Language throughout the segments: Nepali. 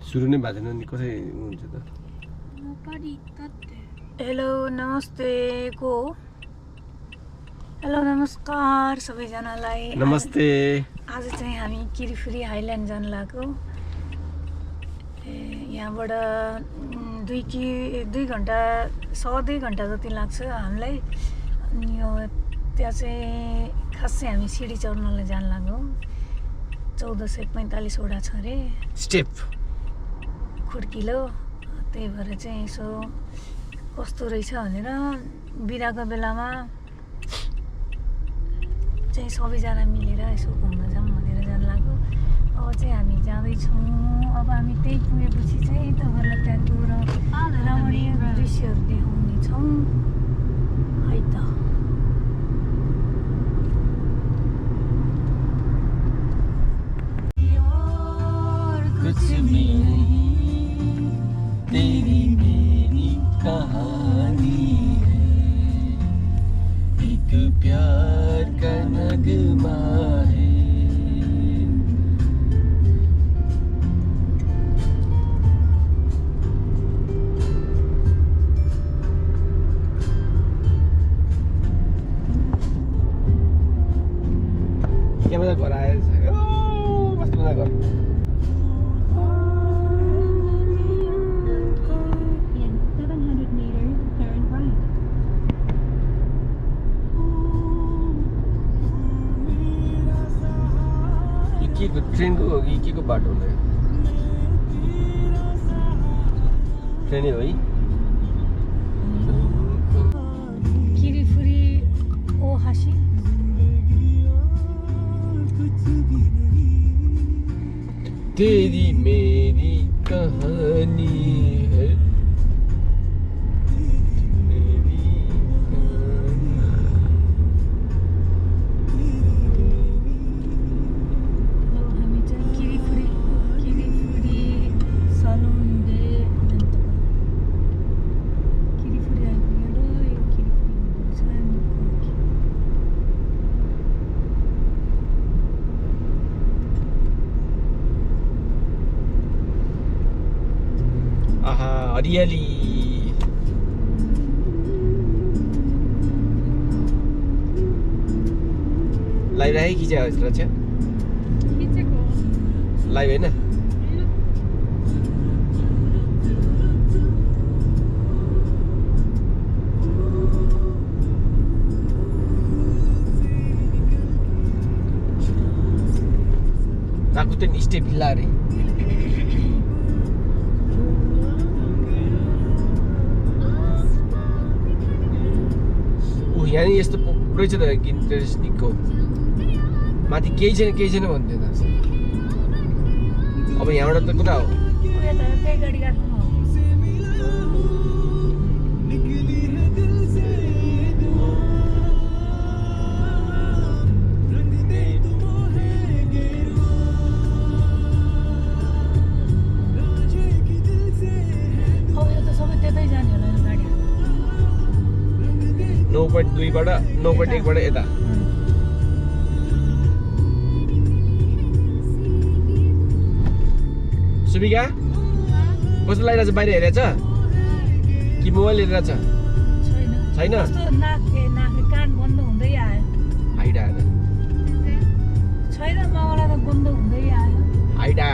सुरु नै भएको छैन नि कसै हुन्छ त हेलो नमस्ते को हेलो नमस्कार सबैजनालाई नमस्ते आज चाहिँ हामी किरिफुरी हाइल्यान्ड जान लागेको यहाँबाट 2 घण्टा 2.5 घण्टा जति लाग्छ हामीलाई अनि यो त्यहाँ चाहिँ खास चाहिँ हामी सिडी चढ्नलाई जान लाग्यो 1445 वटा छ अरे स्टेप खुड्किलो त्यही भएर चाहिँ यसो कस्तो रहेछ भनेर बिदाको बेलामा चाहिँ सबैजना मिलेर यसो घुम्न जाऊँ भनेर जान लाग्यो अब चाहिँ हामी जाँदैछौँ अब हामी त्यही पुगेपछि चाहिँ तपाईँहरूलाई त्यहाँको रमणीय दृश्यहरू देखाउनेछौँ है त तेरी मेरी कहानी है एक प्यार का नगमा है क्या मजा घर आएछ कस्तो मजा घर ट्रेन को होगी के को बाटो है ट्रेन है किरिफुरी ओहासी तेरी मेरी कहानी है हरियाली लाइभ राखेँ खिच्या रक्षा लाइभ होइन राकुटेन स्टेप हिल्ला अरे यहाँ नि यस्तो पुरै छ त इन्ट्रेस्टिङको माथि केही छैन भन्थ्यो त अब यहाँबाट त कुरा हो नौ पोइन्ट 2बाट 9.1बाट यता सुबिका कस्तो लागिरहेछ बाहिर हेरेछ कि मोबाइल हेरेछ छैन हाइट आएर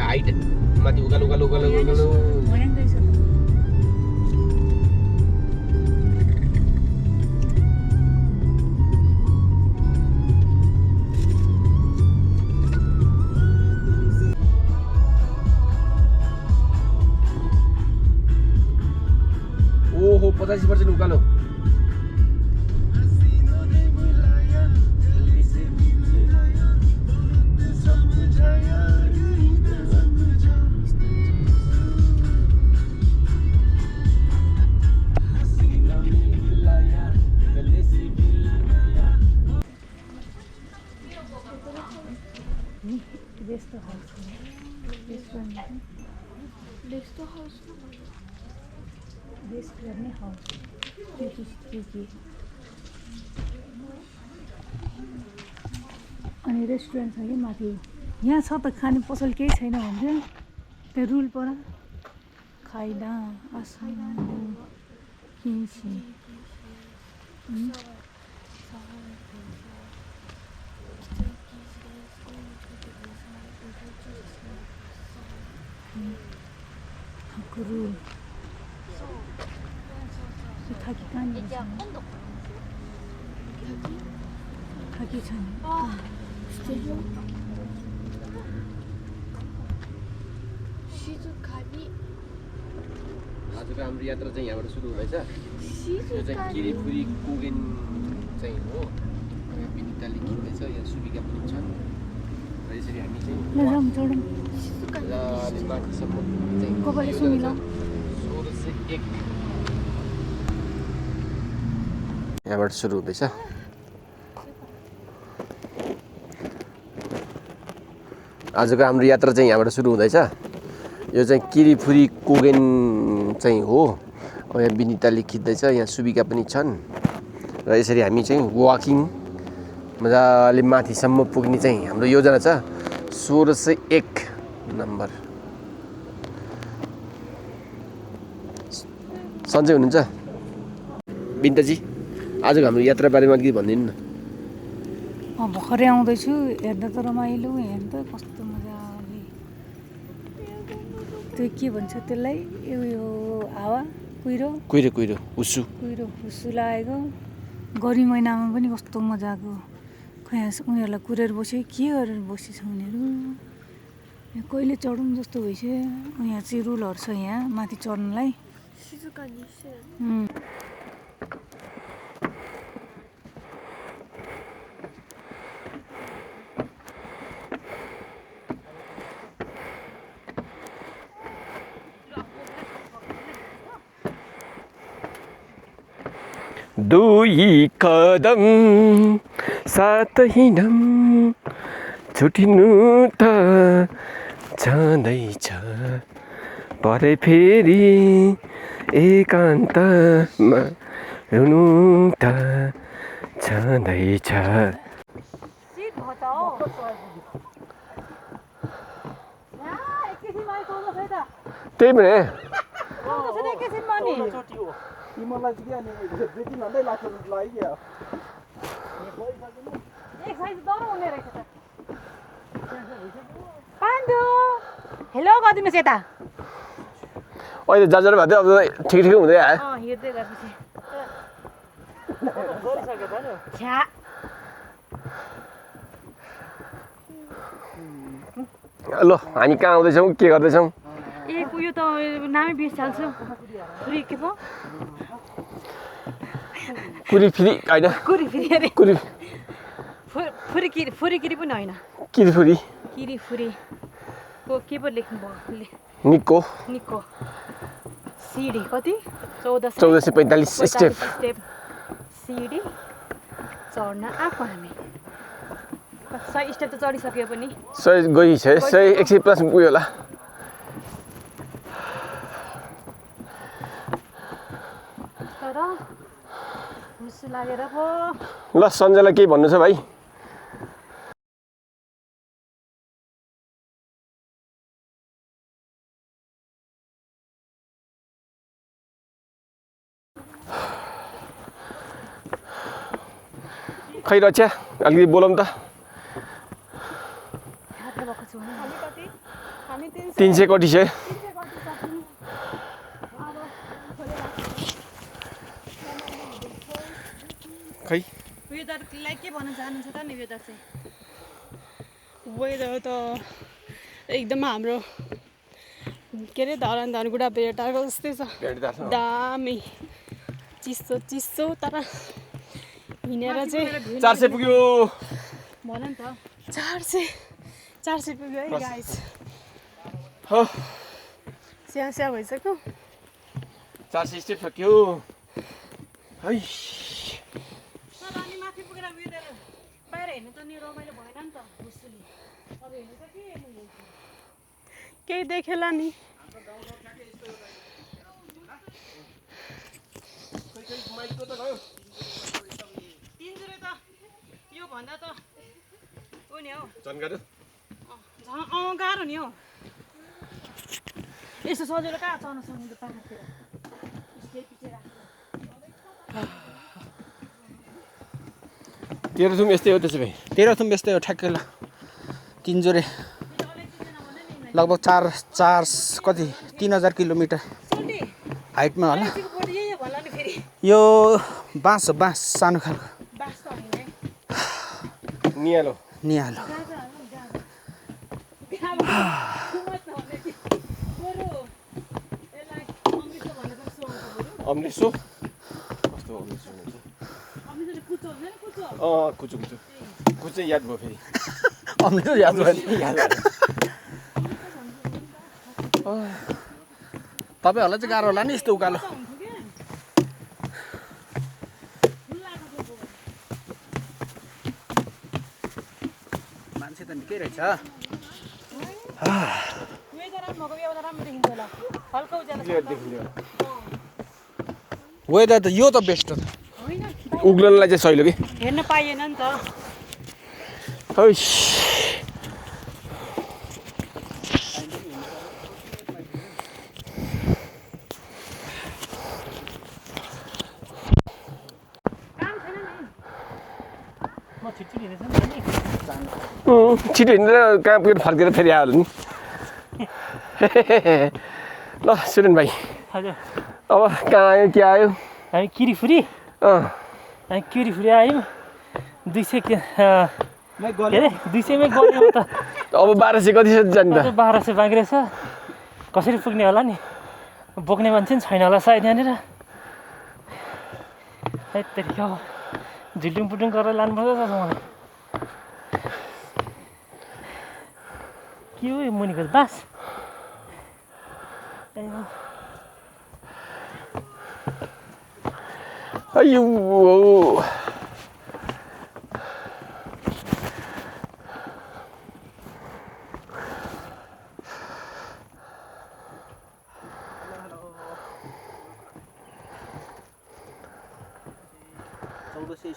हाइट माथि उकालो ओहो 85% उकालो रेस्ट गर्ने हाउस अनि रेस्टुरेन्ट छ कि माथि यहाँ छ त खाने पसल केही छैन भन्छ रुल परा खाइदा आसान किन्सी गुरु खाकी कानी खाकी छ नि आजको हाम्रो यात्रा चाहिँ यहाँबाट सुरु हुँदैछ यो चाहिँ किरिफुरी कोगेन चाहिँ हो यहाँ विनिताले किन्दैछ यहाँ सुबिका पनि छन् र यसरी हामी चाहिँ माथिसम्म चाहिँ 1601 यहाँबाट सुरु हुँदैछ आजको हाम्रो यात्रा चाहिँ यहाँबाट सुरु हुँदैछ यो चाहिँ किरिफुरी कोगेन चाहिँ हो यहाँ विनिताले खिच्दैछ यहाँ सुबिका पनि छन् र यसरी हामी चाहिँ वाकिङ मजाले माथिसम्म पुग्ने चाहिँ हाम्रो योजना छ 1601 नम्बर सन्चै हुनुहुन्छ विनिताजी आजको हाम्रो यात्रा बारेमा अलिकति भनिदिनु न भर्खरै आउँदैछु हेर्दा त रमाइलो हेर्दा कस्तो मजाले त्यो के भन्छ त्यसलाई यो हावा कुहिरो हुस्सु लागेको गरी महिनामा पनि कस्तो मजाको खै उनीहरूलाई कुरेर बस्यो के गरेर बसेछ उनीहरू कहिले चढौँ जस्तो भइसक्यो यहाँ चाहिँ रुलहरू छ यहाँ माथि चढ्नलाई दुई कदम साथ हिँडौँ छुटिनु त जाँदैछ परे फेरि एकान्तमा रुनु त जाँदैछ त्यही पनि मलाई चाहिँ के अनि 2-3 घन्टै लाग्छ जस्तो लाग्यो एक साइज दरो हुने रहेछ त पाण्डु हेलो गरिदिनुहोस् यता अहिले जाजर भाइ अब ठिक हुँदै आयो हेर्दै गरेपछि ल हामी कहाँ आउँदैछौँ के गर्दैछौँ ए यो त नामै बिर्सिहाल्छु फेरि के पो कुरिफिरी होइन कुरिफिरी अरे फुरिकिरी पनि होइन किरिफुरी किरिफुरीको के पो लेख्नु भयो निको सिडी कति 1445 स्टेप सिडी चढ्न आएको हामी 100 स्टेप त चढिसक्यो पनि 100 गई छ 100 प्लस पुग्यो होला तर हुस्सु लागेर पो ल सञ्जयलाई केही भन्नु छ भाइ खै रक्षा अलिकति बोलौँ त 300 कति छ खै वेदरलाई के भन्न चाहनुहुन्छ त नि वेदर चाहिँ वेदर त एकदम हाम्रो के अरे धनकुटा भेटाएको जस्तै छ दामी चिसो तर हिँडेर चाहिँ 400 पुग्यो भन नि त 400 पुग्यो है गाइस हो स्या भइसक्यो 400 स्टेप सक्यो है माथि पुगेर वेदर बाहिर हेर्नु त नि रमाइलो भएन नि त हुस्सुले अब हेर्नु त के हेर्नु केही देखेला नि यो भन्दा त उ नि हौ झन् गाह्रो गाह्रो नि हौ यस्तो सजिलो कहाँ चढ्न सक्नु त पाहाडतिर यसले पछि राख्नु तेह्रथुम यस्तै हो त्यसो भए तेह्रथुम यस्तै हो ठ्याक्कै ल तिनजोरे लगभग 3000 किलोमिटर सोल्टी हाइटमा होला मान्छेको बोडी यही हो भन्ला नि फेरि यो बाँस हो बाँस सानो खालको बास त होइन नियालो निहालो अम्लिसो कस्तो अम्लिसो हुन्छ कुचो कुचो याद भयो फेरि अमिलो याद भयो याद भयो तपाईँहरूलाई चाहिँ गाह्रो होला नि यस्तो उकालो मान्छे त निकै रहेछ वेदर त यो त बेस्ट हो त उग्लनलाई चाहिँ सहिलो कि हेर्न पाइएन नि त हैस छिटो हिँडेर कहाँ पुगेर फर्केर फेरि आयो नि ल सुरेन भाइ हजुर अब कहाँ आयो के आयो हामी किरीफुरी अँ आयौँ 200 के अरे 200मै गऱ्यौँ त अब 1200 कति जाने त 1200 बाँकी रहेछ कसरी पुग्ने होला नि बोक्ने मान्छे पनि छैन होला सायद यहाँनिर त्यतिखेर अब झुल्डुङ पुटुङ गरेर लानुपर्छ जस्तो मलाई के हो यो मुनिको बास अयो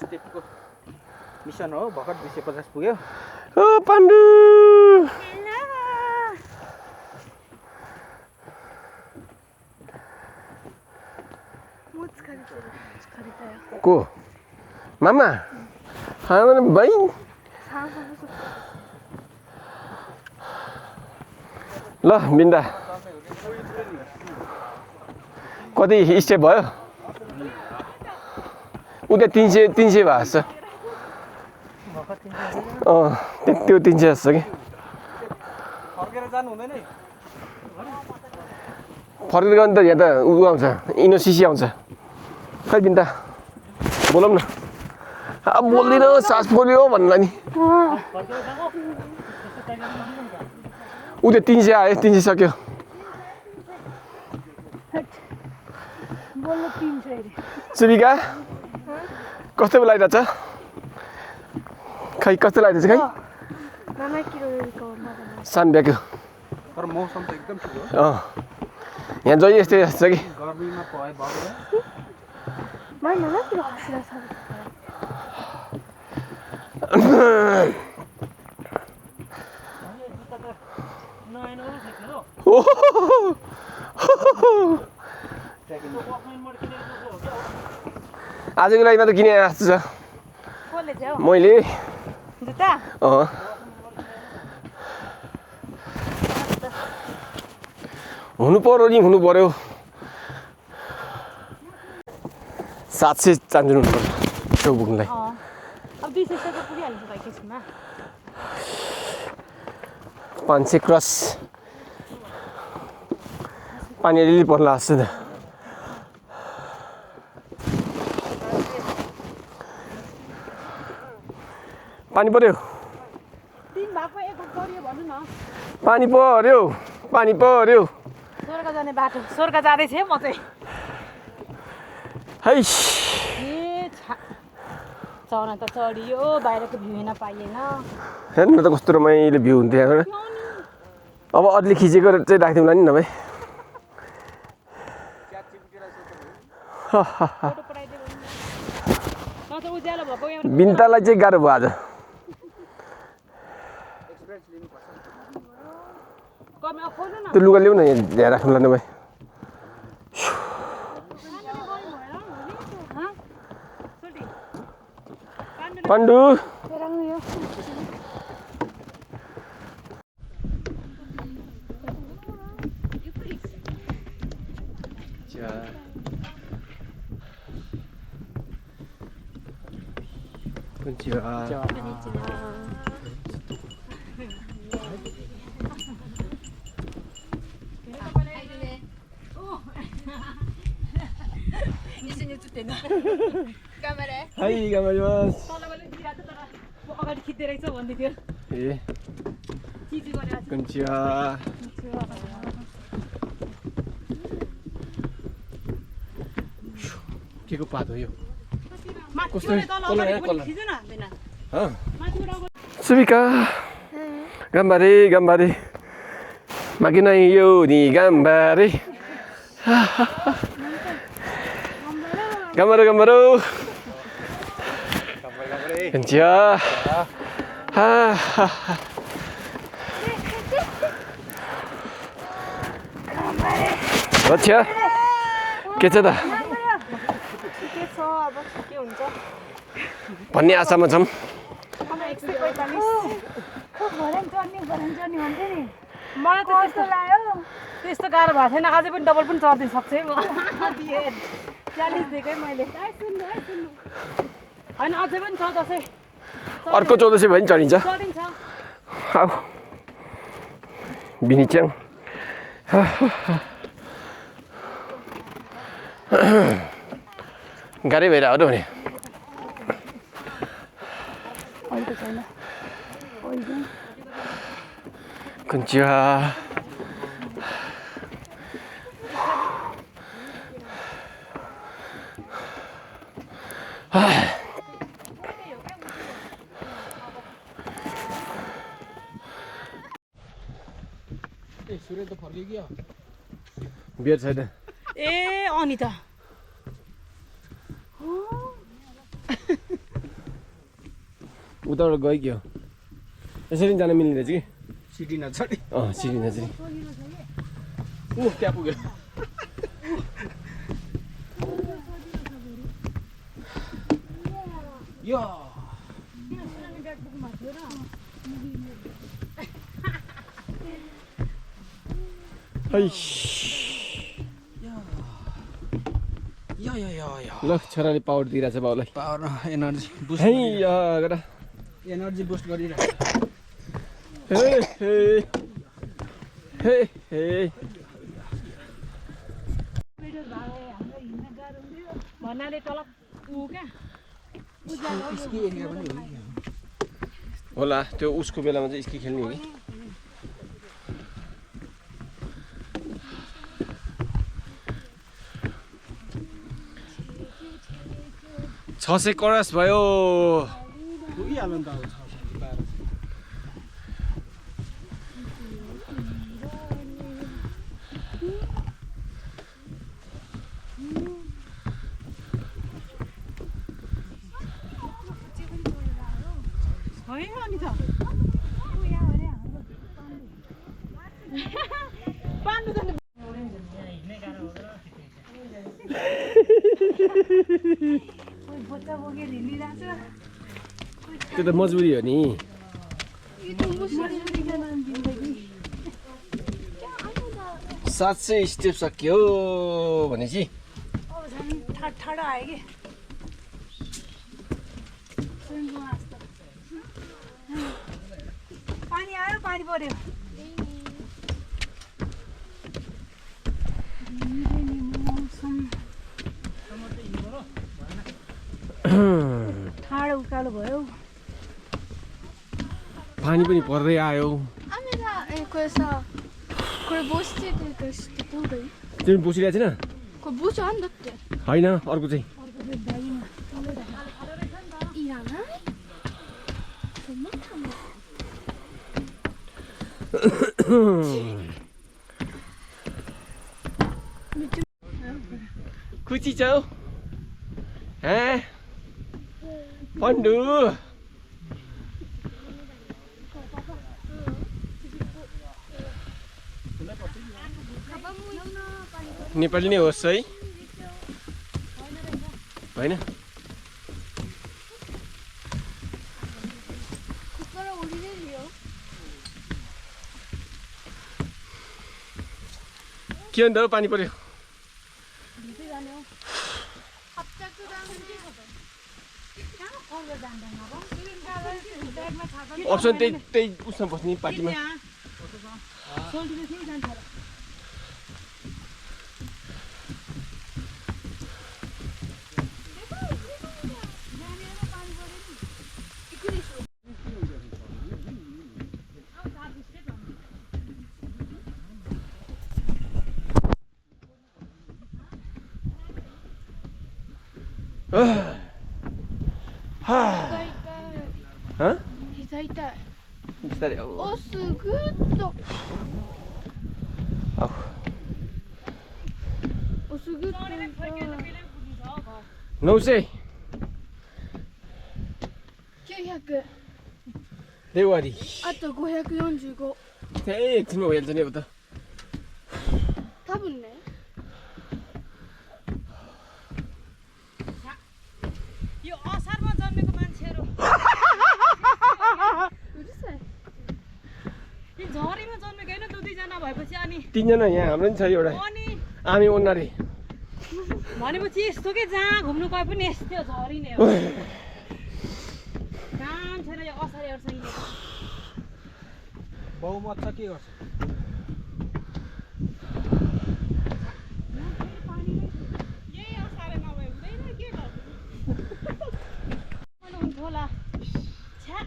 स्टेपको मिसन हो भर्खर 250 पुग्यो ओ पाण्डु को मामा हाँ भाइ ल बिन्दा कति स्टेप भयो उता 300 भएको छ त्यो 300 जस्तो कि फर्केर जानु हुँदैन है फर्केर गयो भने त यहाँ त उ आउँछ इनोसिसी आउँछ खै बिन्दा बोलौँ न अब बोल्दिनँ सास पोल्यो भन्ला नि ऊ त्यो 300 आयो 300 सक्यो सुबिका कस्तो लागिरहेछ खै कस्तो लागिरहेछ खै साम्ब्याको तर मौसम त एकदम ठिक हो यहाँ जहिले यस्तै छ कि गर्मीमा भयो भएर आजको लागि मात्र किने जस्तो छ मैले हुनु पर्यो नि हुनु पर्यो 700 चान्जुन हुनु पर्छ त्यो पुग्नुलाई अब 200 त पुगिहाल्छ भाइ केसमा 500 क्रस पानी अलिअलि पर्ला जस्तो त पानी पर्यो दिन भएको एक गरियो भन्नु न पानी पर्यो स्वर्ग जाने बाटो स्वर्ग जाँदै थिएँ म चाहिँ हैस चढ्न त चढियो बाहिरको भ्यू हेर्न पाइएन हेर्नु न त कस्तो रमाइलो भ्यू हुन्थ्यो यहाँबाट अब अरूले खिचेको चाहिँ राख्थ्यौँ होला नि नभए फोटो पठाइदियो न त उज्यालो भएको यहाँ बिन्तालाई चाहिँ गाह्रो भयो आज कमे खोल्नु न त्यो लुगा ल्याउ न यहाँ ल्याएर राख्नु लानु भाइ पाण्डु हाई गामारिमास अगाडि खिच्दै रहेछ भन्दै थियो ए चिजी गरेर कन्चिया के को पात हो यो सुबिका गम्बारे गम्बारे माकी नै यो नि गम्बारे गम्बारे गम्बारो कन्चिया अच्छा के छ त भन्ने आशामा छौँ मलाई त त्यस्तो लाग्यो त्यस्तो गाह्रो भएको छैन अझै पनि डबल पनि चढ्दै सक्छु है म 40 दिएकै मैले होइन अझै पनि छ दसैँ अर्को 1400 भयो नि चढिन्छ चढिन्छ आऊ बिनिच्याङ गाह्रै भइरहेको भने कन्चिया सूर्य त फर्कियो बियर छैन ए अनि त उताबाट गयो कि हो यसरी जान मिल्ने रहेछ कि सिटी नचढी सिडी नजिक त्यहाँ पुग्यो यो ल छोराले पावर दिइरहेछ बाउलाई power energy boost energy boost गरिरहेको भन्नाले तल क्या स्की एरिया पनि हो नि होला त्यो उसको बेलामा चाहिँ स्की खेल्ने हो कि 600 क्रस भयो पुगिहाल्नु नि त अब 12 होइन अनि त पाण्डु त त्यो त मजबुरी हो नि 700 स्टेप सक्यो भनेपछि ठाडो आयो कि पानी आयो पानी पर्यो ठाडो उकालो भयो पानी पनि पर्दै आयो तिमी बसिरहेको छैन होइन अर्को चाहिँ खुसी छौ पाण्डु नेपाली नै होस् है होइन के अन्त पानी पर्यो अप्सन त्यही उसमा बस्ने पार्टीमा बिस्तारै आऊ 900 900で終わりあと545いつもやるじゃねえこと多分ねयो असारमा जन्मेको मान्छेहरू यो झरीमा जन्मेको होइन दुईजना भएपछि अनि 3 जना यहाँ हाम्रो नि छ एउटा अनि आमी ओन्नारी भनेपछि यस्तो के जहाँ घुम्नु गए पनि यस्तै हो झरी नै हो काम छैन यो असारीहरूसँग बहुमत छ के गर्छ यही असारे नभए हुँदैन के गर्नु हुन्थ्यो होला छ्या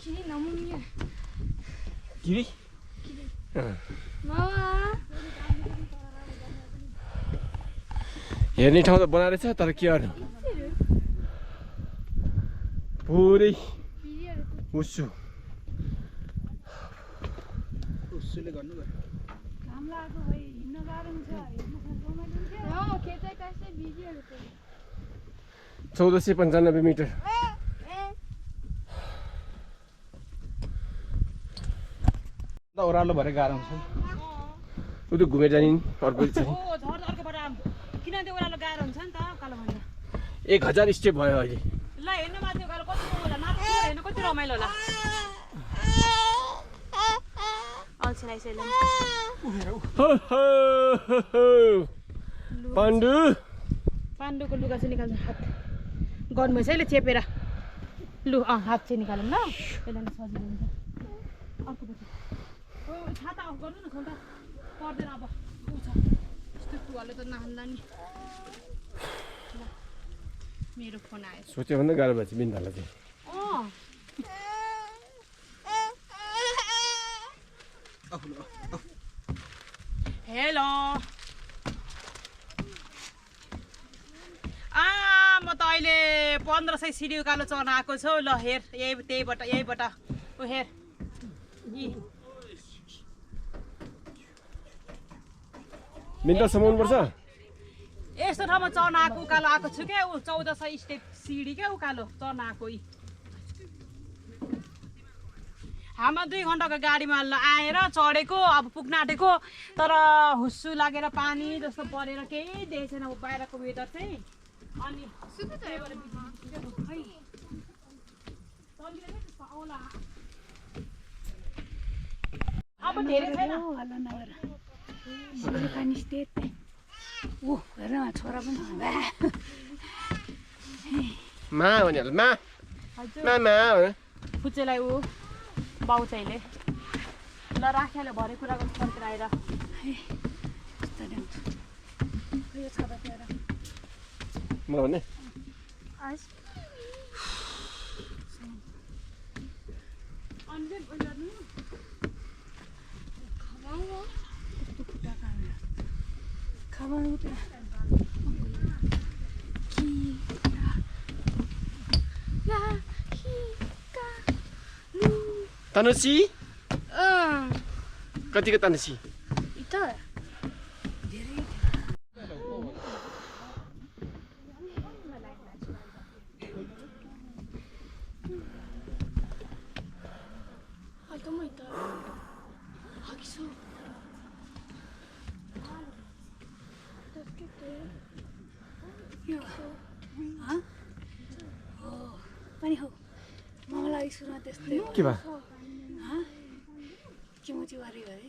길이 너무 미워 길이? 마마 हेर्ने ठाउँ त बनाएर छ तर के गर्नु पुरै उस्सु उसले गर्नु घाम लागेको भए हिँड्न गाह्रो हुन्छ हेर्नु रमाइलो हुन्थ्यो खेचाइ कास्दै बिजीहरू 1495 मिटर ओह्रालो भएर गाह्रो हुन्छ उ त घुमेर जाने नि अर्को छ ओ झर अर्कोबाट किन त्यो ओह्रालो गाह्रो हुन्छ नि त कालो भन्दा 1000 स्टेप भयो अहिले ल हेर्नु माथि उकालो कति होला माथि हेर्नु कति रमाइलो होला अल्छी लाइसैले पाण्डु पाण्डुको लुगा चाहिँ निकाल्नु हात गर्नु यसैले चेपेर लु हात चाहिँ निकालौँ ल यसलाई सजिलो हुन्छ अर्कोपट्टि छाता अफ गर्नु न छोटा पर्दैन अब ऊ छ यस्तो टुवाले त नहाल्ला नि ल मेरो फोन आयो सोच्यो भन्दा गाह्रो भएछ बिन्दालाई चाहिँ हेलो म त अहिले 1500 सिडी उकालो चढ्न आएको छु ल हेर यहीबाट ऊ हेर बिन्दा समाउनु पर्छ यस्तो ठाउँमा चढ्न आएको उकालो आएको छु क्या ऊ 1400 स्टेप सिडी क्या उकालो चढ्न आएको हाम्रो 2 घन्टाको गाडीमा आएर चढेको अब पुग्न आँटेको तर हुस्सु लागेर पानी जस्तो परेर केही देखेको छैन बाहिरको वेदर चाहिँ अनि अब धेरै छैन हल्ला नगर पानी स्टेट ऊ हेर छोरा पनि मा भन्यो मा फुच्चेलाई ऊ बाउ चाहिँले ल राखेले भरे कुरा गर्नु फर्केर आएर यो छाता प्यारा म भन्ने तनुसी कतिको तनुसी पनि हो मलाई सुरुमा त्यस्तै हो के भयो किमोची वारी गरे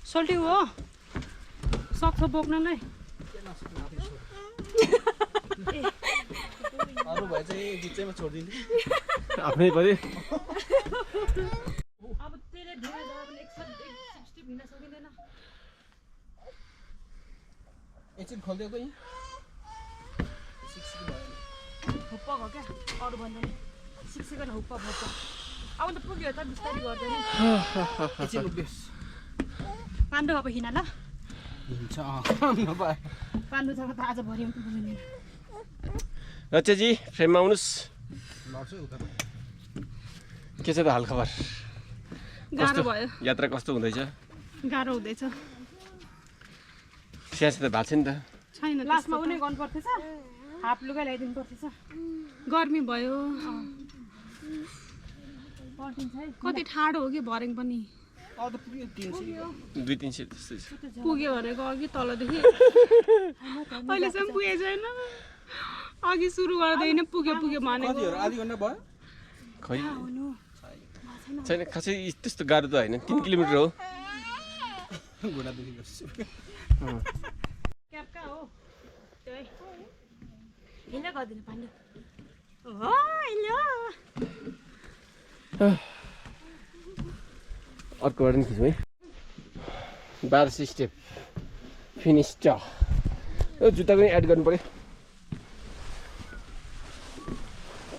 सोल्टी हो सक्छ बोक्नलाई अरू भए चाहिँ गिच्चैमा छोडिदिनु आफ्नै पऱ्यो अब त्यसले ढिलो भयो भने 160 भिन्न सकिँदैन एकछिन खोलिदिएको यहीँ हुप्पा भयो क्या अरू भन्दा नि 6 सेकेन्ड हुप्पा भयो अब त पुग्यो त बिस्तारै गर्दैन एकछिन उभियोस् पाण्डु अब हिँड ल हिँड्छ नपाए पाण्डु छ त आज भरि पुग्दैन रचेजी फ्रेममा आउनुहोस् लड्छु उता के छ त हालखबर गाह्रो भयो यात्रा कस्तो हुँदैछ गाह्रो हुँदैछ स्याहार त भएको छ नि त छैन लास्टमा उनी गर्नु पर्थेछ हाफ लुगा ल्याइदिनु पर्थेछ गर्मी भयो कति ठाडो हो कि भरेङ पनि अब त पुग्यो 300 2-3 जस्तै छ पुग्यो भनेको अघि तलदेखि अहिलेसम्म पुगेको छैन अघि सुरु गर्दैन पुग्यो पुग्यो भनेको कति हो आधी घन्टा भयो खै छैन खासै त्यस्तो गाह्रो त होइन 3 किलोमिटर हो घुँडा दुखिरहेको क्याब कहाँ हो त्यो है हिँड गर्दैन पाण्डु हो हिँड्यो अर्कोबाट नि खिचौँ है 1200 स्टेप फिनिस च यो जुत्ता पनि एड गर्नु पऱ्यो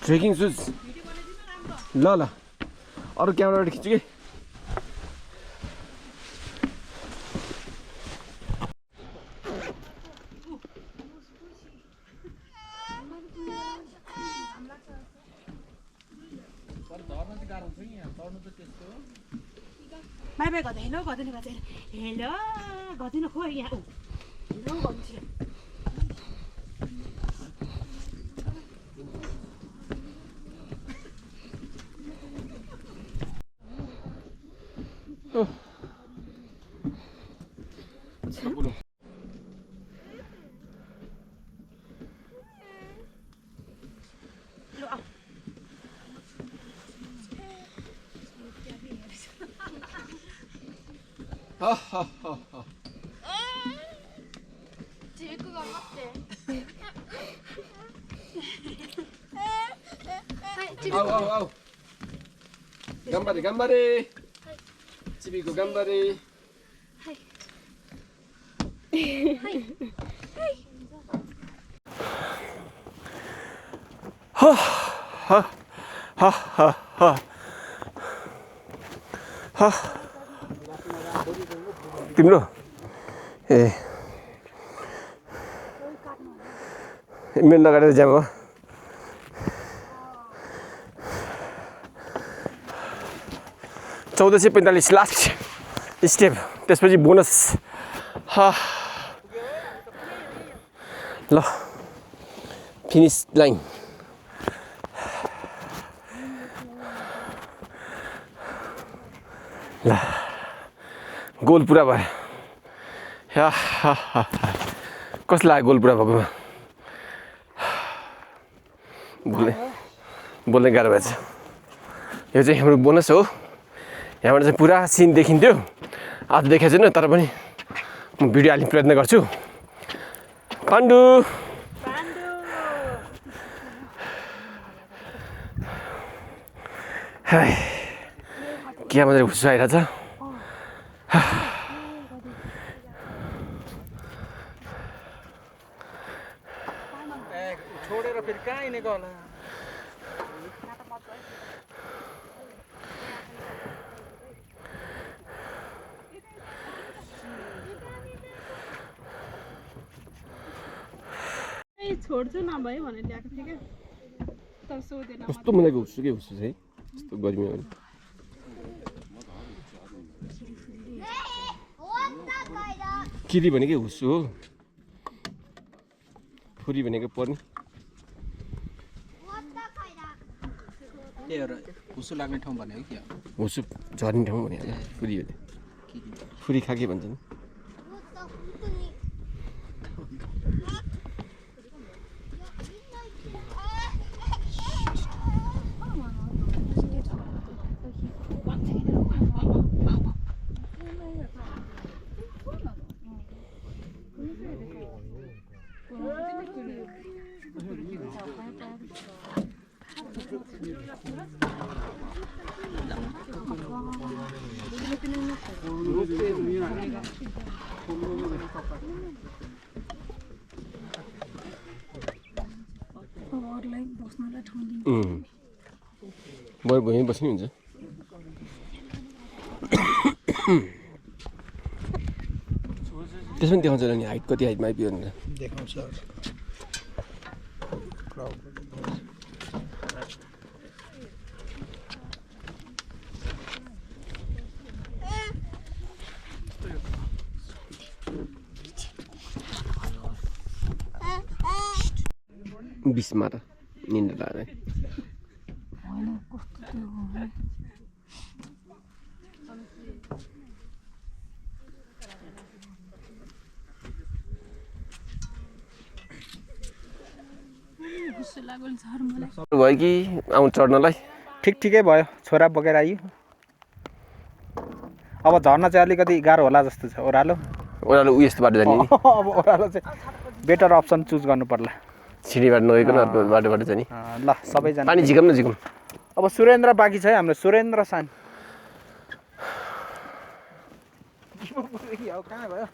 ट्रेकिङ सुज ल ल अरू क्यामेराबाट खिच्छु कि बाई बाई गर्दा हेलो गर्दैन गर्दैन हेलो गर्दैन खो यहाँ ऊ हेलो गर्छु 제이크가 맞대. 아우 간발이 간발이 집이고 간발이 तिम्रो ए मेरो नगरेर जाम हो 1445 लास्ट स्टेप त्यसपछि बोनस ल फिनिस लाइन ल गोल पुरा भयो कस्तो लाग्यो गोल पुरा भएकोमा बोल्ने गाह्रो भएछ यो चाहिँ हाम्रो बोनस हो यहाँबाट चाहिँ पुरा सिन देखिन्थ्यो आज देखेको छैन तर पनि म भिडियो हाल्ने प्रयत्न गर्छु पाण्डु क्या मजाले हुस्सो आइरहेछ छोडेर फेरि कहाँ हिँडेको होला छोड्छु नभए भनेर ल्याएको थिएँ क्या तर सोधेन कस्तो मजाको हुस्सो के हुस्सो चाहिँ यस्तो गर्मी हो किरी भनेकै हुस्सो हो फुरी भनेको पर्ने हुसु लाग्ने ठाउँ भन्यो कि हुसु झर्ने ठाउँ भने फुरी हो फुरी खाके भन्छन् अरूलाई बस्नलाई ठाउँ दिनु बरु भुइँ बस्नु हुन्छ त्यसमा देखाउँछ नि हाइट कति हाइटमा आइपुग्यो भनेर देखाउँछ बिचमा त निन्द्रा लाग्यो होइन कस्तो त्यो हो खुसी लाग्यो झर मलाई भयो कि आउँ चढ्नलाई ठिकै भयो छोरा बोकेर आइयो अब झर्न चाहिँ अलिकति गाह्रो होला जस्तो छ ओह्रालो ओह्रालो उ यस्तो बाटो जाने नि अब ओह्रालो चाहिँ बेटर अप्सन चुज गर्नु पर्ला सिँढीबाट नगइकन अर्को बाटोबाट जाने ल सबैजना पानी झिकम न झिकम अब सुरेन्द्र बाँकी छ है हाम्रो सुरेन्द्र सान कहाँ भयो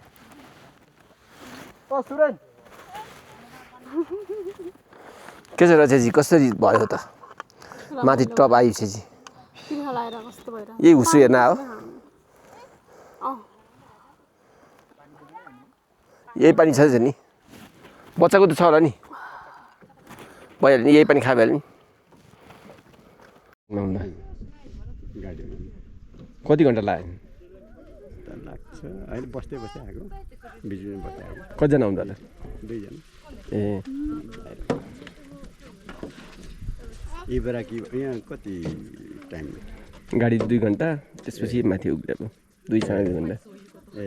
ओ सुरेन्द्र के छ रचेजी कसरी भयो त माथि टप आइसकेपछि तिमीलाई लगाएर कस्तो भएर यही हुसु हेर्न हो यही पानी छ नि बच्चाको त छ होला नि भइहाल्यो नि यही पानी खायो भइहाल्यो नि कति घन्टा लाग्यो लाग्छ अहिले बस्दै बस्दै आएको बिजुली बस्दै आएको कतिजना आउँदा होला दुईजना ए इबरा कि यहाँ कति टाइम गाडी 2 घन्टा त्यसपछि माथि उक्लिएको 2-2.5 घन्टा ए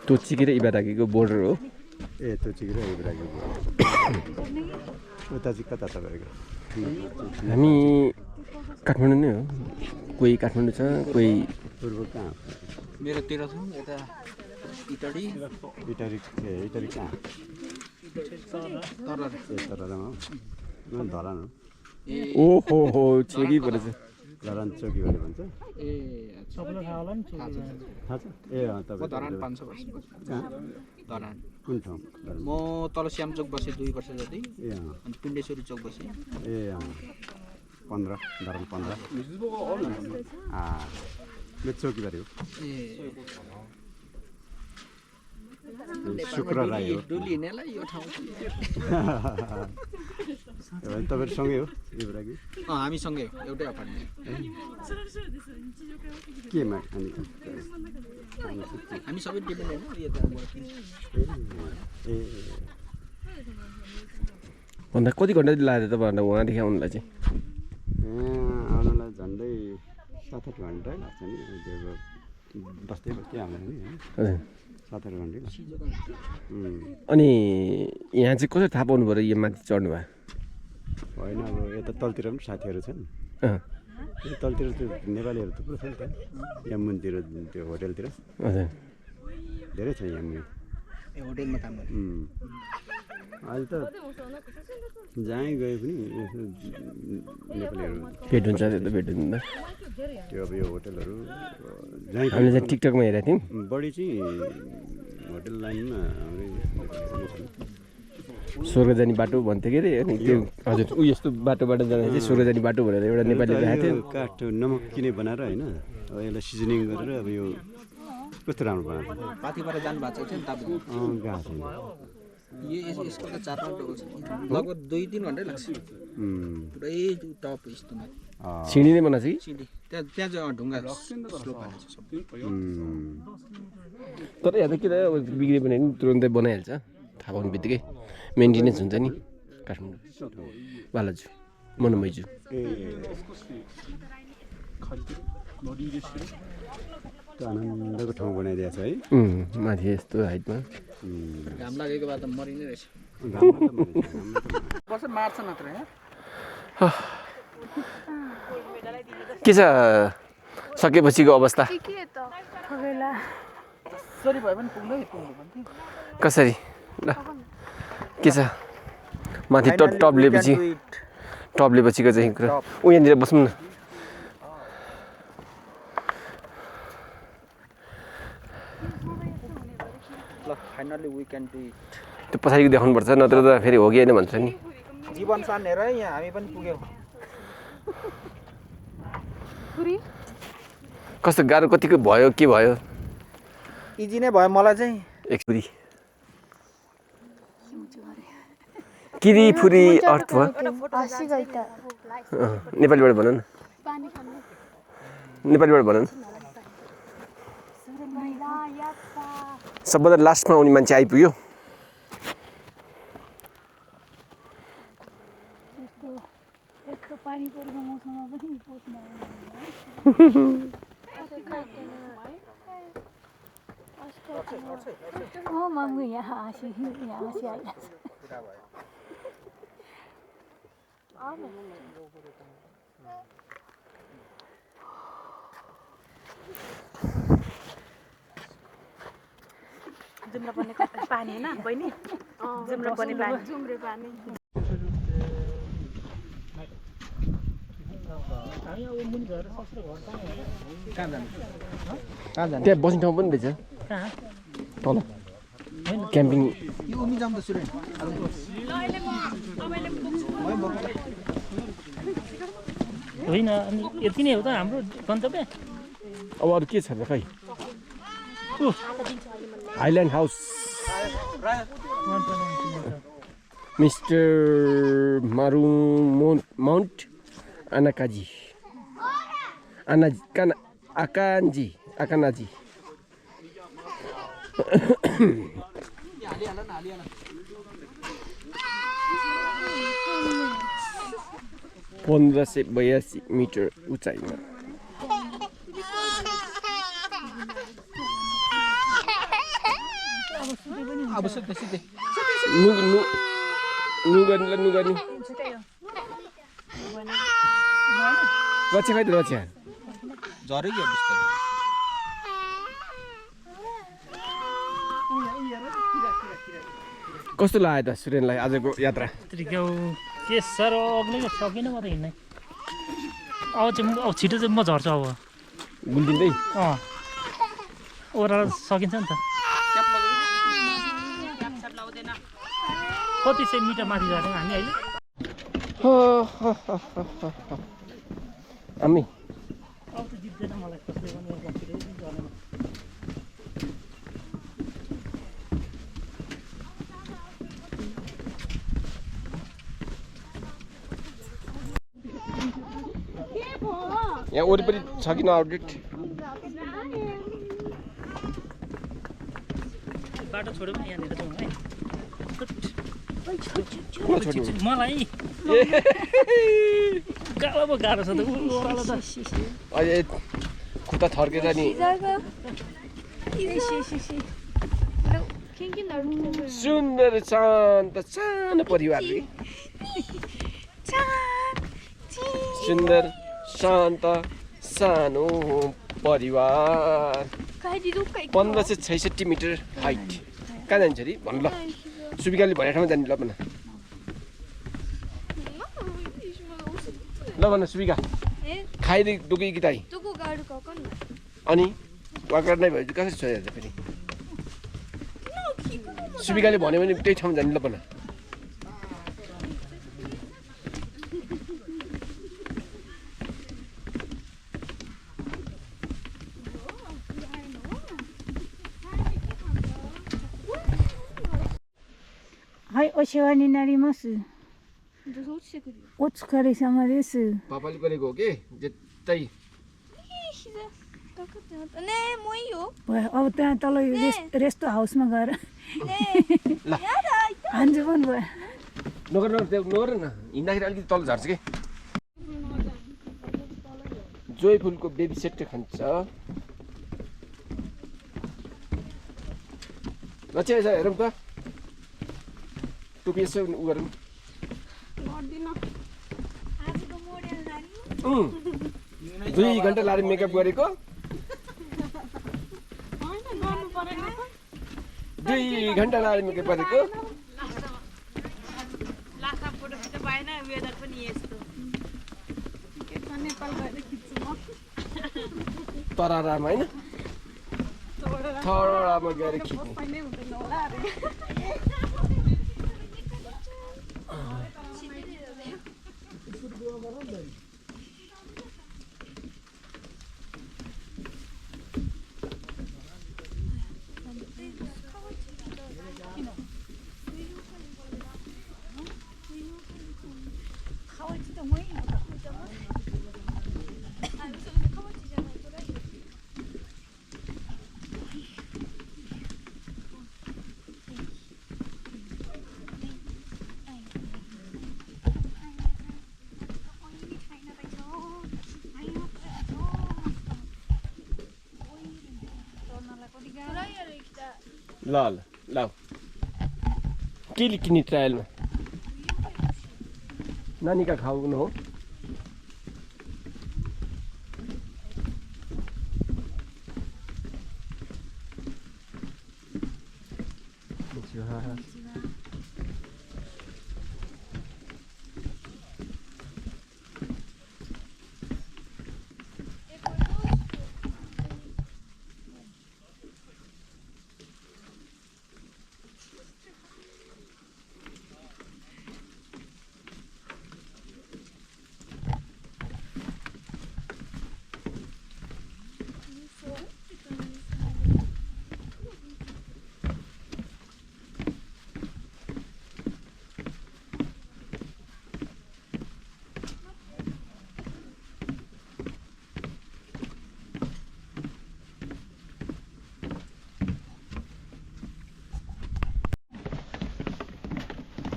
तोचिकी र इबाराकीको बोर्डर हो ए त्यो चाहिँ इबराको उता चाहिँ कता तपाईँको हामी काठमाडौँ नै हो कोही काठमाडौँ छ कोही पूर्व कहाँ मेरो 13 छ यता इटडी इटरी कहाँ तररमा हो धरान हो ओहो हो छेकी परेछ धरान चौकी भने भन्छ ए सबैलाई थाहा होला नि थाहा छ ए तपाईँ धरान 500 वर्ष कहाँ धरान कुन ठाउँ म तल श्यामचोक बसेँ 2 वर्ष जति ए अनि पिण्डेश्वरी चोक बसेँ ए 15 धरान 15 मेरो चौकीबारी हो ए शुक्र राई हो डुली हिँड्नेलाई यो ठाउँ तपाईँहरू सँगै हो इब्राकी हामी सँगै एउटै अपार्टमेन्ट केमा अनि हामी सबै डिपेन्डेन्ट हो यता ए भन्दा कति घन्टा लाग्यो तपाईँहरूलाई उहाँदेखि आउनुलाई चाहिँ आउनुलाई झन्डै 7-8 घन्टा लाग्छ नि बस्दै बस्दै आउनु नि हजुर 7-8 घन्टै लाग्छ अनि यहाँ चाहिँ कसरी थाहा पाउनु पऱ्यो यो माथि चढ्नु भयो होइन अब यता तलतिर पनि साथीहरू छन् यो तलतिर त्यो नेपालीहरू थुप्रो छ नि त यहाँ मुनतिर त्यो होटेलतिर हजुर धेरै छ यहाँ मुनि ए होटेलमा काम गर्नु अहिले त जहीँ गए पनि यसो नेपालीहरू भेट हुन्छ त्यो त भेट हुन्छ त्यो अब यो होटेलहरू जहीँ हामीले चाहिँ टिकटकमा हेरेको थियौँ बढी चाहिँ होटेल लाइनमा हाम्रै नेपालीहरू छन् स्वर्ग जाने बाटो भन्थ्यो के अरे अनि त्यो हजुर ऊ यस्तो बाटोबाट जाँदा चाहिँ स्वर्ग जाने बाटो भनेर एउटा नेपाली राखेको थियो काठ नमकिने बनाएर होइन अब यसलाई सिजनिङ गरेर अब यो कस्तो राम्रो बनाएको पाथिबाट जानु भएको छ नि तपाईँ गएको छैन यसको त 4-5 डोको छ लगभग 2-3 घन्टै लाग्छ पुरै टप यस्तोमा सिँढी नै बनाएको छ कि सिडी त्यहाँ चाहिँ ढुङ्गा स्लोप हालेको छ सबै तर यहाँ त के त बिग्रियो भने नि तुरन्तै बनाइहाल्छ थाहा पाउने बित्तिकै मेन्टेनेन्स हुन्छ नि काठमाडौँ बालाजु मनोमैजू त्यो आनन्दको ठाउँ बनाइदिएको छ है माथि यस्तो हाइटमा घाम लागेको बाद त मरिने रहेछ वर्ष मार्छ नत्र यहाँ के छ सकेपछिको अवस्था के त बेला जसरी भए पनि पुग्नु भन्थ्यो कसरी ल के छ माथि टप्लेपछिको चाहिँ कुरा ऊ यहाँनिर बस्नु न ल finally we can do it त्यो पछाडिको देखाउनुपर्छ नत्र त फेरि हो कि होइन भन्छ नि जीवन सानेर यहाँ हामी पनि पुग्यौँ कस्तो गाह्रो कतिको भयो के भयो इजी नै भयो मलाई चाहिँ एकपुरी किरीफुरी अर्थ भयो नेपालीबाट भन न नेपालीबाट भन न सबभन्दा लास्टमा आउने मान्छे आइपुग्यो पानी परेको मौसममा पनि पोस्न माग्नु यहाँ हाँसी आइरहेको जुम्रा पर्ने पानी होइन बहिनी जुम्रा पर्ने पानी जुम्रे पानी त्यहाँ बस्ने ठाउँ पनि रहेछ तल क्याम्पिङ यो उमी जाम त सुरे होइन अनि यति नै हो त हाम्रो गन्तव्य अब अरू के छ र खै हाइल्यान्ड हाउस मिस्टर मारु माउन्ट आकानाजी पन्ध्र सय 82 मिटर उचाइमा अब सुत्दै सुत्दै नुगर्नी रक्षा खै त रक्षा झऱ्यो क्या बिस्तारै कस्तो लाग्यो त सुरेनलाई आजको यात्रा त्रिक्याउ के साह्रो अग्लै सकिनँ म त हिँड्नै अब चाहिँ अब छिटो चाहिँ म झर्छु अब गुल्टिँदै ओह्रालो सकिन्छ नि त कति सय मिटर माथि झऱ्यौँ हामी अहिले हामी अब त जित्दैन मलाई कसले पनि छिटै झर्नेमा यहाँ वरिपरि छ कि आउटलेट बाटो छोड्यो भने यहाँनिर जाउँ है मलाई छोड्नु मलाई गाह्रो पो गाह्रो छ त ओह्रालो त अहिले खुट्टा थर्केर नि सुन्दर शान्त सानो परिवार सुन्दर शान्त सानो परिवार 1566 मिटर हाइट कहाँ जान्छ अरे भन ल सुबिकाले भनेको ठाउँमा जाने ल भन ल भन सुबिका खाइदिए दुखी कि ताई अनि वाकर नै भयो कसरी छोडेर फेरि सुबिकाले भन्यो भने त्यही ठाउँमा जाने ल भनはい、お世話になります。お疲れ様です。 पापाले गरेको हो कि जेत्तै अब त्यहाँ तल रेस्ट हाउसमा गएर हान्छु पनि भयो नगर न हिँड्दाखेरि अलिकति तल झर्छ कि जोयफुलको बेबी सेट खान्छ लक्ष्य यसो हेरौँ त टोपी यसो उ गरौँ आजको मोडल नानी 2 घन्टा लाएर मेकअप गरेको 2 घन्टा लाएर मेकअप गरेको लास्टमा फोटो खिच्न पाएन वेदर पनि यस्तो नेपाल गएर खिच्छु म तरारामा होइन थरारामा गएर खिच्ने पहिल्यै हुँदैन होला अरे ल ल ल के किन्ने ट्रायलमा नानीका खाउनु हो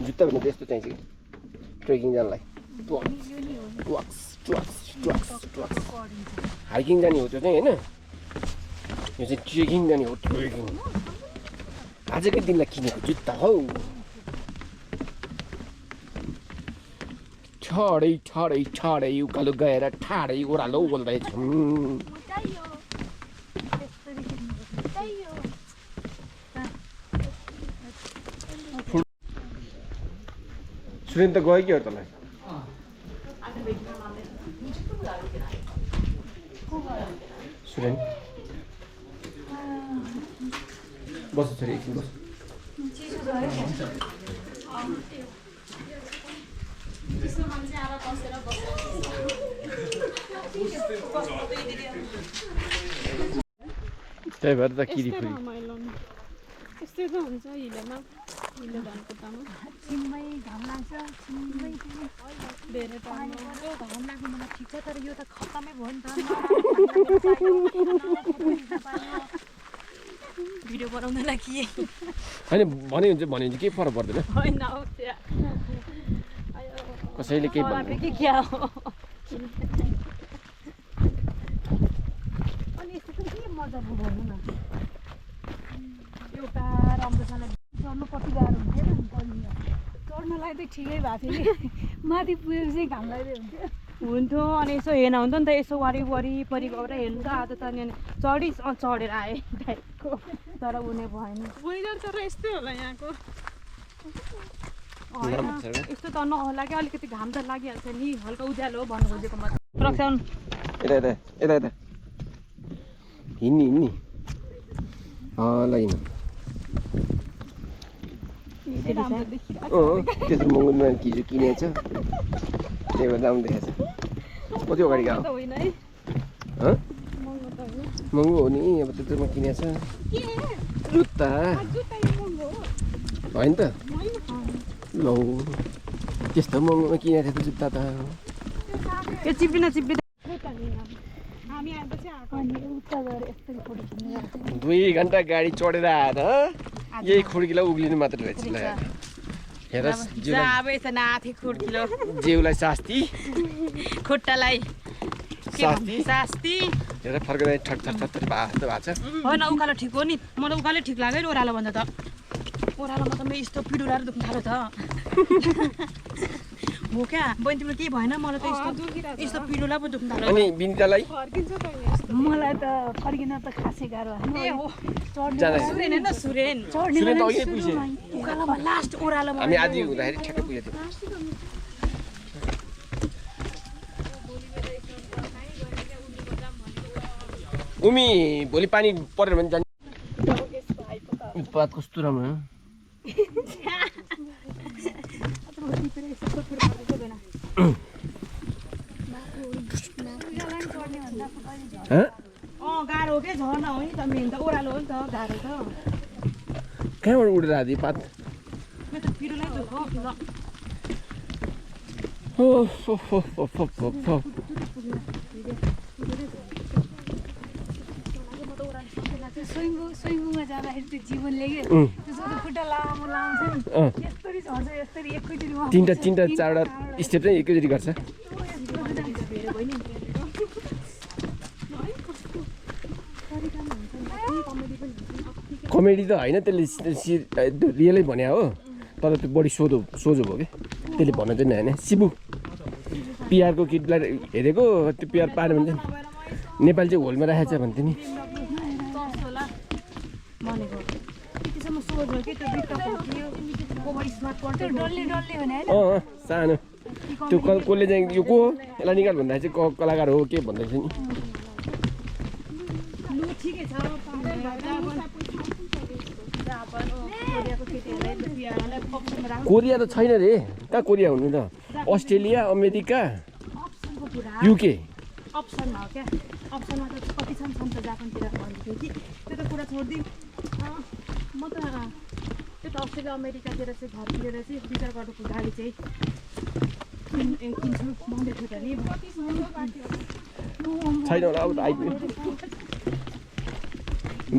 जुत्ता भने त्यस्तो चाहिन्छ कि ट्रेकिङ जानलाई हाइकिङ जाने हो त्यो चाहिँ होइन यो चाहिँ ट्रेकिङ जाने हो ट्रेकिङ आजकै दिनलाई किनेको जुत्ता हौ ठडै ठडै ठडै उकालो गएर ठाडै ओह्रालो बोल्दैछौँ सुरेन त गयो कि हो तँलाई सुरेन बस छोरी एकछिन बस त्यही भएर त किरीफुरी यस्तै त हुन्छ हिलोमा हिलो धनकुटामा छिम्मै घाम लाग्छ छिम्मै धेरै टाइम घाम लाग्नु मलाई ठिक छ तर यो त खत्तमै भयो नि त भिडियो बनाउनलाई के होइन भने हुन्छ केही फरक पर्दैन होइन कसैले केही भन्दैन के क्या हो अनि यस्तो चाहिँ के मजाको भन्नु न एउटा राम्रोसँग चढ्नुपर्छ गाह्रो हुन्थ्यो नि चढ्नलाई त ठिकै भएको थियो नि माथि पुगेपछि घाम लाग्दै हुन्थ्यो अनि यसो हेर्न हुन्थ्यो नि त यसो वरिपरि गएर हेर्नु त आज त अनि चढेर आएँ टाइपको तर हुने भएन वेदर तर यस्तै होला यहाँको होइन यस्तो त नहोला कि अलिकति घाम त लागिहाल्छ नि हल्का उज्यालो हो भन्नु खोजेको मतलब रक्साउन यता हिँड्ने ल हिँड त्यत्रो महँगो हिजो किनेछ त्यही भएर राम्रो देखाएको छ कति अगाडि गयो महँगो हो नि अब त्यत्रोमा किनेछ जुत्ता होइन त लौ त्यस्तो महँगोमा किनेको थियो त जुत्ता त यो चिप्लिन हामी आएपछि आएको अनि उता गएर यस्तरी फोटो खिच्नु 2 घन्टा गाडी चढेर आएर यही खुड्कीलाई उक्लिनु मात्र रहेछ ल हेर जाबे छ नाथे खुड्किलो जिउलाई शास्ति खुट्टालाई के भन्ने शास्ति हेर फर्केर ठट ठट ठट भएको छ होइन उकालो ठिक हो नि मलाई उकालै ठिक लाग्यो नि ओह्रालो भन्दा त ओह्रालोमा त मेरो यस्तो पिडुलाहरू दुख्नु थाल्यो त हो क्या बहिनी तिम्रो केही भएन मलाई त यस्तो पिडुला पो दुख्नु थाल्यो अनि बिनितालाई मलाई त फर्किन त खासै गाह्रो ए हो जाँदा सुरेन होइन सुरेन सुरेन त अहिले पुग्यो उकालोमा लास्ट ओह्रालोमा हामी आदि हुँदाखेरि ठ्याक्कै पुगेको थियौँ उमी भोलि पानी परेर भने जाने पात कस्तो राम्रो गाह्रो हो क्या झर्ना हो नि त मेन त ओह्रालो हो नि त गाह्रो त कहाँबाट उडेर आदि पात मेरो त पिडुलै दुख्यो ल स्विमिङमा जाँदाखेरि त्यो जीवनले के त्यसको त खुट्टा लामो लाउँछ नि यस्तरी झर्छ यस्तरी एकैचोटि तिनवटा चारवटा स्टेप चाहिँ एकैचोटि गर्छ कमेडी त होइन त्यसले रियलै भने हो तर त्यो बढी सोझो भयो कि त्यसले भन्न चाहिँ होइन सिबु पिआरको किटलाई हेरेको त्यो पिआर पार्यो भने चाहिँ नेपाल चाहिँ होलमा राखेको छ भन्थ्यो नि भनेको त्यसमा सोझो कि त्यो बिट्टा खोकियो कोबाट स्मार्ट पर्छ डल्ले डल्ले भने सानो त्यो कसले चाहिँ यो को हो यसलाई निकाल भन्दा चाहिँ कलाकार हो के भन्दैछ नि लु ठिकै छ कोरिया त छैन रे कहाँ कोरिया हुनु त अस्ट्रेलिया अमेरिका युके अप्सनमा हो क्या अप्सनमा त कति छन् त जापानतिर भन्थ्यो कि त्यो त कुरा छोडिदिउँ म त त्यो त अस्ट्रेलिया अमेरिकातिर चाहिँ घरतिर चाहिँ विचार गर्नुको गाडी चाहिँ किन्छु भन्दै थियो त नि छैन होला अब त आइपुग्यो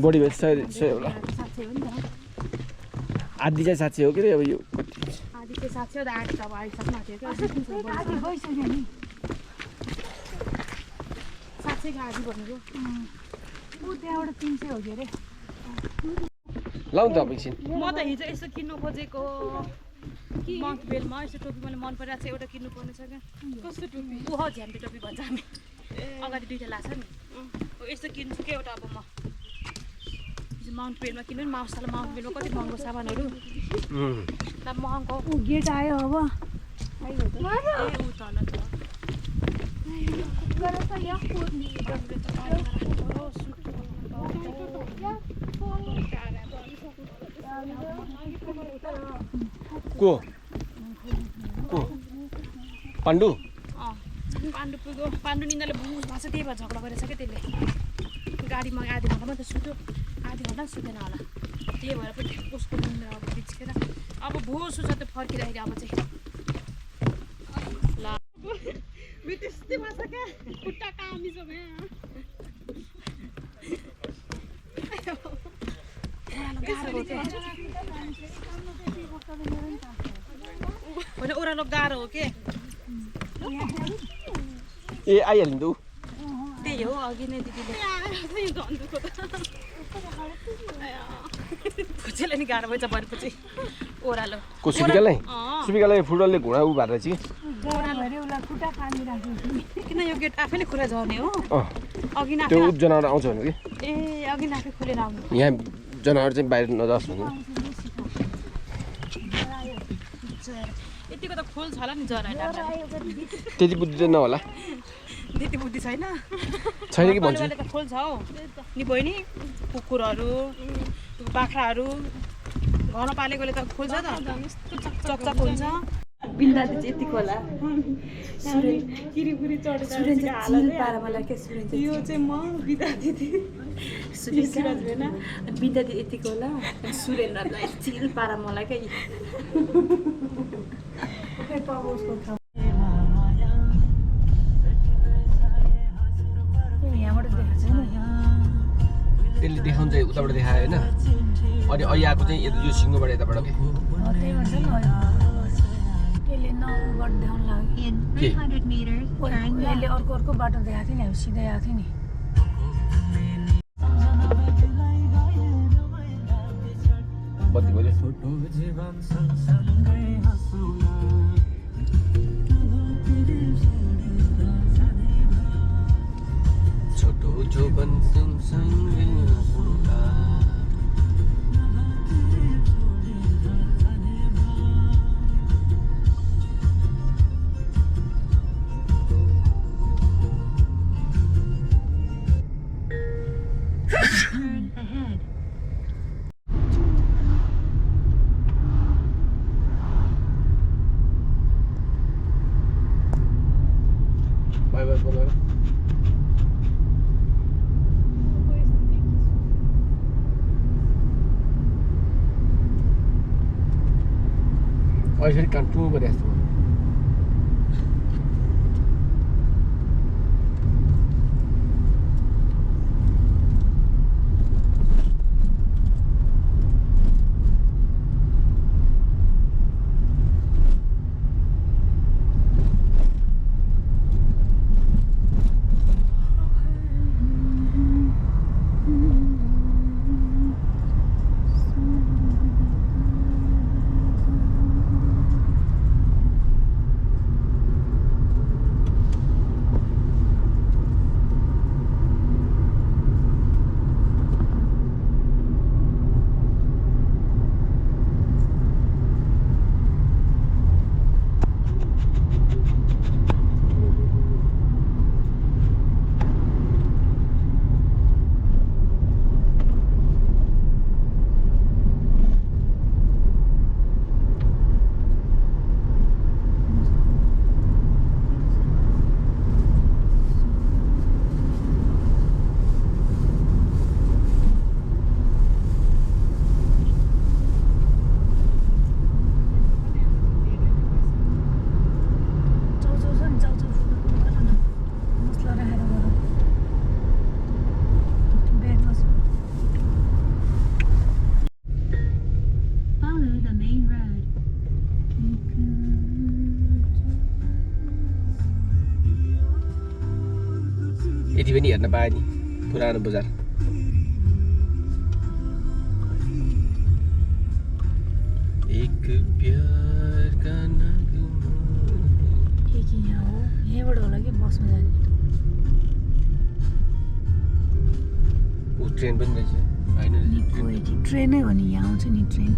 बढी भएछ 100 होला साँच्चै हो नि त आधी चाहिँ 700 हो कि रे अब यो कति आधी चाहिँ 700 र आधी त अब आइसक्नु आँट्यो क्या आधी गइसक्यो नि 700 को आधी भनेको ऊ त्यहाँबाट 300 हो कि अरे लाउँ त अब एकछिन म त हिजो यसो किन्नु खोजेको मन्थ बेलमा यसो टोपी मैले मन परिरहेको छ एउटा किन्नु पर्ने छ क्या कस्तो टोपी ओह झ्याम्पी टोपी भन्छ हामी अगाडि दुईवटा लाग्छ नि यस्तो किन्छु क्या एउटा अब म माउन्ट बेलमा किन्नु नि माउसलाई माउन्ट बेलमा कति महँगो सामानहरू महँगो ऊ गेट आयो अब ए ऊ तल छ को पाण्डु पाण्डु पुग्यो पाण्डु निन्दाले बुझ भएको छ त्यही भएर झगडा गरेछ क्या त्यसले गाडीमा आधी घन्टा मात्रै सुत्यो आधी घन्टा पनि सुतेन होला त्यही भएर पनि उसको निन्द्रा अब बिच्केर अब भो सुन्छ त्यो फर्किँदाखेरि अब चाहिँ ल त्यस्तै भएको छ क्या खुट्टा कामी छ होइन ओह्रालो गाह्रो हो के ए आइहाल्यो नि त ऊ त्यही हो अघि नै दिदीले खुचेलाई नि गाह्रो भएछ भनेपछि ओह्रालो को सुबिकालाई सुबिकालाई फुटबलले घुँडा उ भएर चाहिँ किन यो गेट आफैले खुला झर्ने हो अघि न त्यो जनावर आउँछ भने कि ए अघि नाफै खुलेर आउनु यहाँ जनावर चाहिँ बाहिर नजाओस् भन्नु यतिको त खोल छ होला नि जरा त्यति बुद्धि त नहोला त्यति बुद्धि छैन छैन कि भन्छु त खोल छ हौ नि बहिनी कुकुरहरू बाख्राहरू घरमा पालेकोले त खोल्छ त चकचक हुन्छ बिन्दाले चाहिँ यतिको होला किरिपुरी चढेर यो चाहिँ म बिदा दिदी बिन्दा यतिको होला सुरेन्द्रलाई चिल पारा मलाई क्या त्यसले देखाउनु चाहिँ उताबाट देखायो होइन अनि अहिले आएको चाहिँ यो सिङ्गोबाट यताबाट के त्यही भन्छ नि त्यसले ऊबाट देखाउन लाग्यो In 300 meters, turn यसले left. अर्को बाटो देखाएको थियो नि हामी सिधै आएको थियो नि बत्ती बोल्यो छोटो जोबन सँगसँगै हाँसौँला। Turn ahead. बाई बाई बोलेर अहिले फेरि कान्टु गरे जस्तो Follow the main road. यति पनि हेर्न पाएँ नि पुरानो बजार एक प्यार का नगमा एक यहाँ हो यहीँबाट होला कि बसमा जाने ऊ ट्रेन पनि रहेछ होइन ट्रेनै हो नि यहाँ आउँछ नि ट्रेन